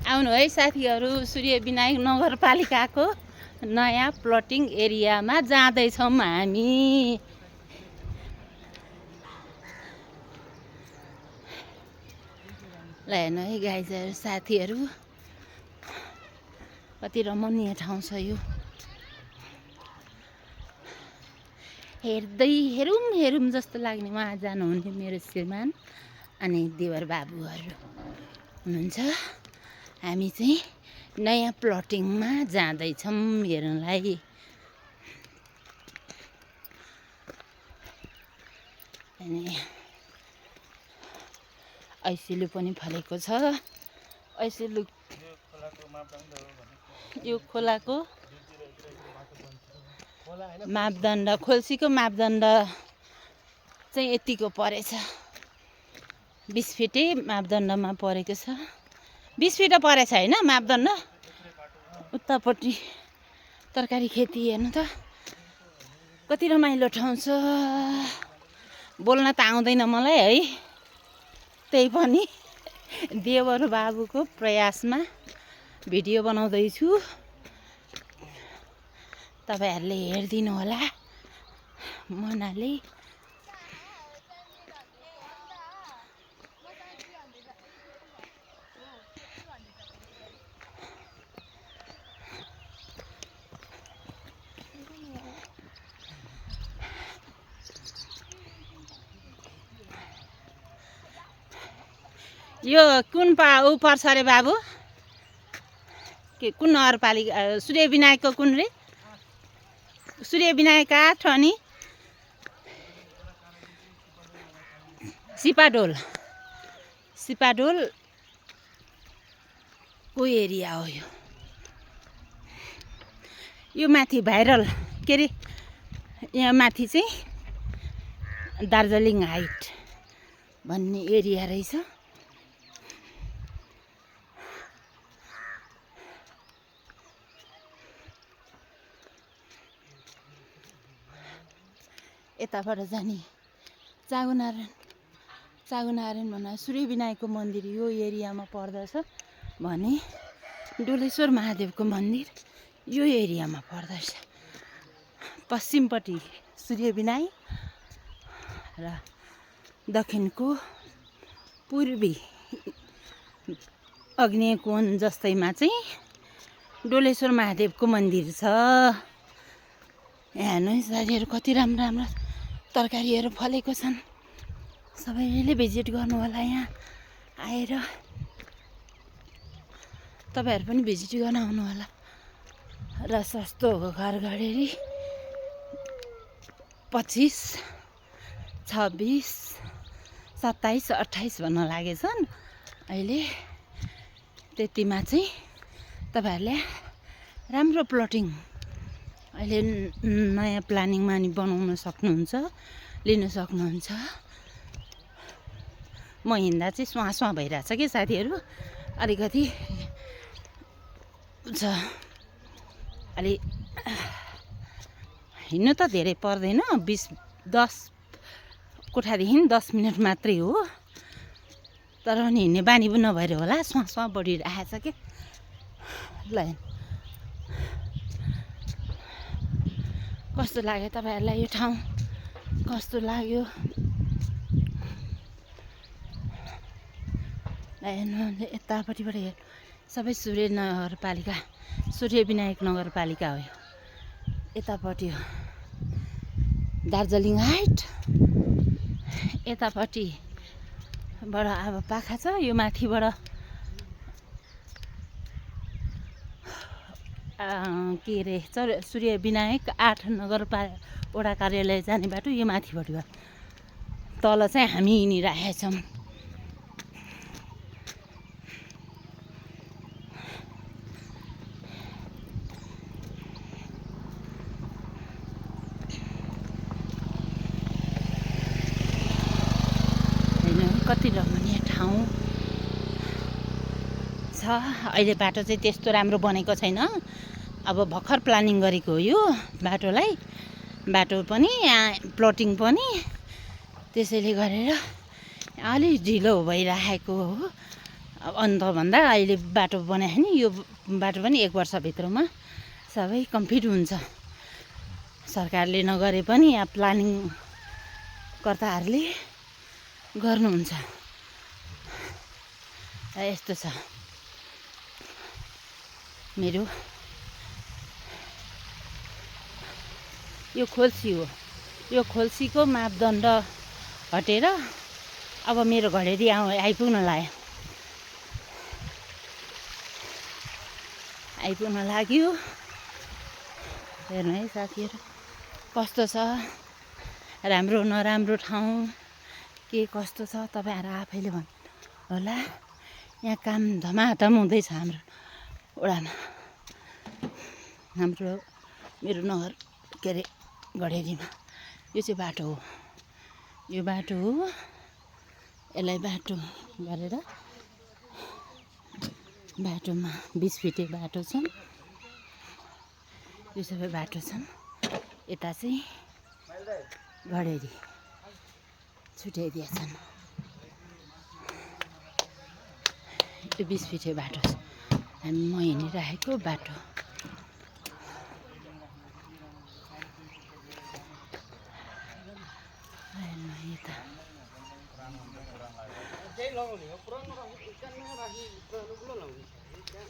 आउनु है साथीहरू, सूर्य विनायक नगरपालिकाको नयाँ प्लटिङ एरियामा जाँदैछौँ हामी। ल हेर्नु है गाइजहरू साथीहरू, कति रमणीय ठाउँ छ यो। हेर्दै हेरौँ हेरौँ जस्तो लाग्ने उहाँ जानुहुन्थ्यो मेरो श्रीमान अनि देवर बाबुहरू हुनुहुन्छ। हामी चाहिँ नयाँ प्लटिङमा जाँदैछौँ हेर्नलाई। अनि ऐसिलु पनि फलेको छ। ऐसिलु यो खोलाको मापदण्ड, खोल्सीको मापदण्ड चाहिँ यतिको परेछ। 20 फिटे मापदण्डमा परेको छ। 20 फिट परेछ होइन मापदण्ड। उतापट्टि तरकारी खेती हेर्नु त कति रमाइलो ठाउँ छ। बोल्न त आउँदैन मलाई है, त्यही पनि देवर बाबुको प्रयासमा भिडियो बनाउँदैछु। तपाईहरुले हेरिदिनु होला मनाले। यो कुन ऊ पर्छ रे बाबु? के कुन नगरपालिका? सूर्य विनायकको कुन रे? सूर्य विनायक 8 अनि सिपाडोल। सिपाडोल को एरिया हो यो? यो माथि भाइरल के रे, यहाँ माथि चाहिँ दार्जिलिङ हाइट भन्ने एरिया रहेछ। यताबाट जाने चागुनारायण भन्दा सूर्य विनायकको मन्दिर यो एरियामा पर्दछ भने डोलेश्वर महादेवको मन्दिर यो एरियामा पर्दछ। पश्चिमपट्टि सूर्य विनायक र दक्षिणको पूर्वी अग्नेय कोण जस्तैमा चाहिँ डोलेश्वर महादेवको मन्दिर छ। यहाँ हेर्नु है साथीहरू, कति राम्रो राम्रो तरकारीहरू फलेको छन्। सबैले भिजिट गर्नु होला यहाँ आएर। तपाईहरु पनि भिजिट गर्न आउनु होला। र सस्तो हो घरघडेरी 25, 26, 27, 28 भन्न लागेछन् अहिले। त्यतिमा चाहिँ तपाईहरुले राम्रो प्लटिङ अहिले नयाँ प्लानिङमा नि बनाउन सक्नुहुन्छ, लिन सक्नुहुन्छ। म हिँड्दा चाहिँ स्वास्वा भइरहेछ के साथीहरू, अलिकति छ। अलि हिँड्नु त धेरै पर्दैन, 10 कोठादेखि 10 मिनट मात्रै हो। तर नि हिँड्ने बानी पनि नभएर होला स्वास्वा बढिरहेछ के। ल कस्तो लाग्यो तपाईहरुलाई यो ठाउँ? कस्तो लाग्यो? हेर्नु यतापट्टिबाट हेर्नु, सबै सूर्य नगरपालिका, सूर्य विनायक नगरपालिका हो। यतापट्टि हो दार्जिलिङ हाइट, यतापट्टिबाट अब पाखा छ। यो माथिबाट के अरे सूर्य विनायक 8 नगरपालिका कार्यालय जाने बाटो यो माथिबाट भयो। तल चाहिँ हामी हिँडिरहेका छौँ। कति रमणीय ठाउँ छ। अहिले बाटो चाहिँ त्यस्तो राम्रो बनेको छैन, अब भर्खर प्लानिङ गरेको हो यो बाटोलाई। बाटो पनि प्लटिङ पनि त्यसैले गरेर अलि ढिलो भइरहेको हो। अब अन्तभन्दा अहिले बाटो बनायो नि यो बाटो पनि 1 वर्षभित्रमा सबै कम्प्लिट हुन्छ। सरकारले नगरे पनि यहाँ प्लानिङकर्ताहरूले गर्नुहुन्छ। यस्तो छ मेरो यो खोल्सी हो। यो खोल्सीको मापदण्ड हटेर अब मेरो घडेरी आइपुग्न लाग्यो। हेर्नु है साथीहरू कस्तो छ, राम्रो नराम्रो ठाउँ के कस्तो छ तपाईँहरू आफैले भन्नु होला। यहाँ काम धमाधम हुँदैछ हाम्रो ओडामा, मेरो नगर के अरे घडेरीमा। यो चाहिँ बाटो हो, यो बाटो हो। यसलाई बाटो गरेर बाटोमा 20 फिटे बाटो छ। यो सबै बाटो छन्। यता चाहिँ घडेरी छुट्याइदिया छन्। यो 20 फिटे बाटो छ, म हिँडिरहेको बाटो।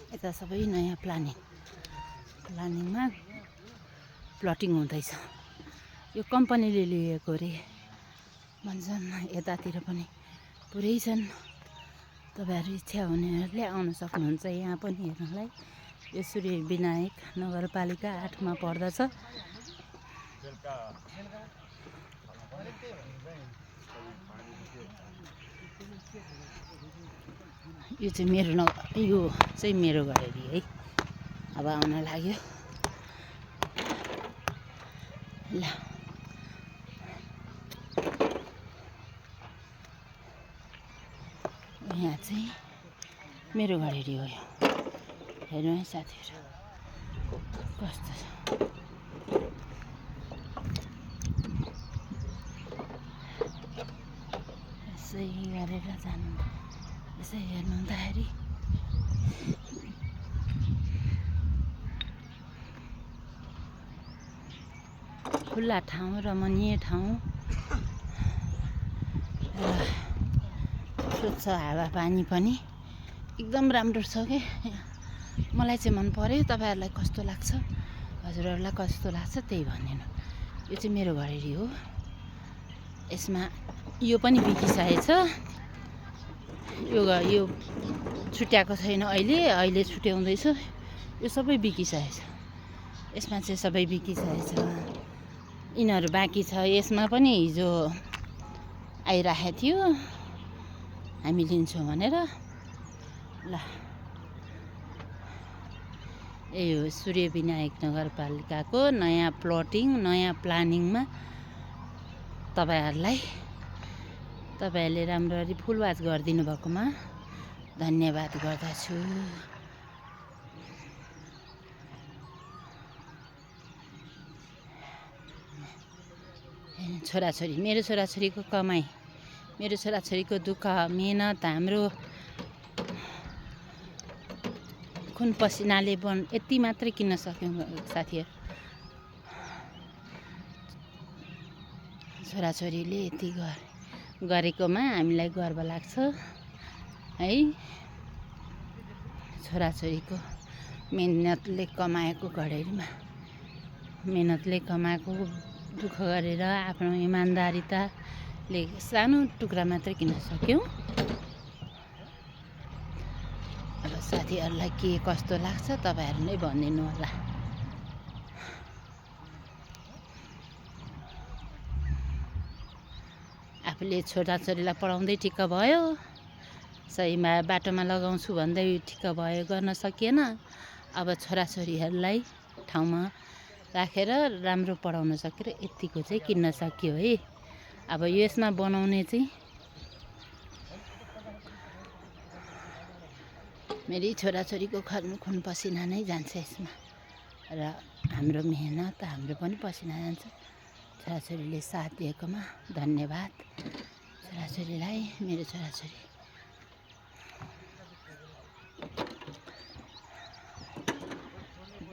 यता सबै नयाँ प्लानिङमा प्लटिङ हुँदैछ। यो कम्पनीले लिएको रे भन्छन्। यतातिर पनि पुरै छन्। तपाईँहरू इच्छा हुनेहरूले आउन सक्नुहुन्छ यहाँ पनि हेर्नलाई। यो सूर्य विनायक नगरपालिका 8 मा पर्दछ। यो चाहिँ मेरो घडेरी है। अब आउन लाग्यो ल। यहाँ चाहिँ मेरो घडेरी हो। यो हेर्नु है साथीहरू कस्तो छ। यसै गरेर जानु, यसै हेर्नु हुँदाखेरि खुल्ला ठाउँ, रमणीय ठाउँ र स्वच्छ हावापानी पनि एकदम राम्रो छ के। मलाई चाहिँ मन पर्यो। तपाईँहरूलाई कस्तो लाग्छ, हजुरहरूलाई कस्तो लाग्छ त्यही भनिदिनु। यो चाहिँ मेरो घडेरी हो। यसमा यो पनि बिकिसकेको छ। यो छुट्याएको छैन, अहिले छुट्याउँदैछ। यो सबै बिकिसकेको छ। यसमा चाहिँ सबै बिकिसकेको छ। यिनीहरू बाँकी छ। यसमा पनि हिजो आइराखेको थियो हामी लिन्छौँ भनेर। ल यही हो सूर्य विनायक नगरपालिकाको नयाँ प्लटिङ, नयाँ प्लानिङमा तपाईँहरूले राम्ररी फुलवाच गरिदिनु भएकोमा धन्यवाद गर्दछु। छोराछोरी, मेरो छोराछोरीको कमाइ, मेरो छोराछोरीको दुःख मेहनत, हाम्रो खुन पसिनाले यति मात्रै किन्न सक्यौँ साथीहरू। छोराछोरीले यति गरेकोमा हामीलाई गर्व लाग्छ है। छोराछोरीको मेहनतले कमाएको घडेरीमा, मेहनतले कमाएको दुःख गरेर आफ्नो इमान्दारिताले सानो टुक्रा मात्रै किन्न सक्यौँ। अब साथीहरूलाई के कस्तो लाग्छ तपाईँहरू नै भनिदिनु होला। आफूले छोराछोरीलाई पढाउँदै ठिक्क भयो, सहीमा बाटोमा लगाउँछु भन्दै ठिक्क भयो, गर्न सकिएन। अब छोराछोरीहरूलाई ठाउँमा राखेर राम्रो पढाउन सकेर यतिको चाहिँ किन्न सकियो है। अब यसमा बनाउने चाहिँ मेरै छोराछोरीको खुन पसिना नै जान्छ यसमा, र हाम्रो मेहनत, हाम्रो पनि पसिना जान्छ। छोराछोरीले साथ दिएकोमा धन्यवाद। छोराछोरीलाई, मेरो छोराछोरी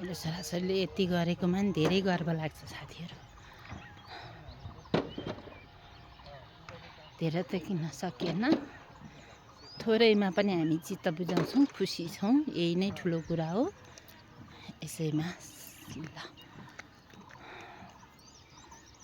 मेरो छोराछोरीले यति गरेकोमा नि धेरै गर्व लाग्छ साथीहरू। धेरै त किन सकिएन, थोरैमा पनि हामी चित्त बुझाउँछौँ, खुसी छौँ, यही नै ठुलो कुरा हो। यसैमा ल।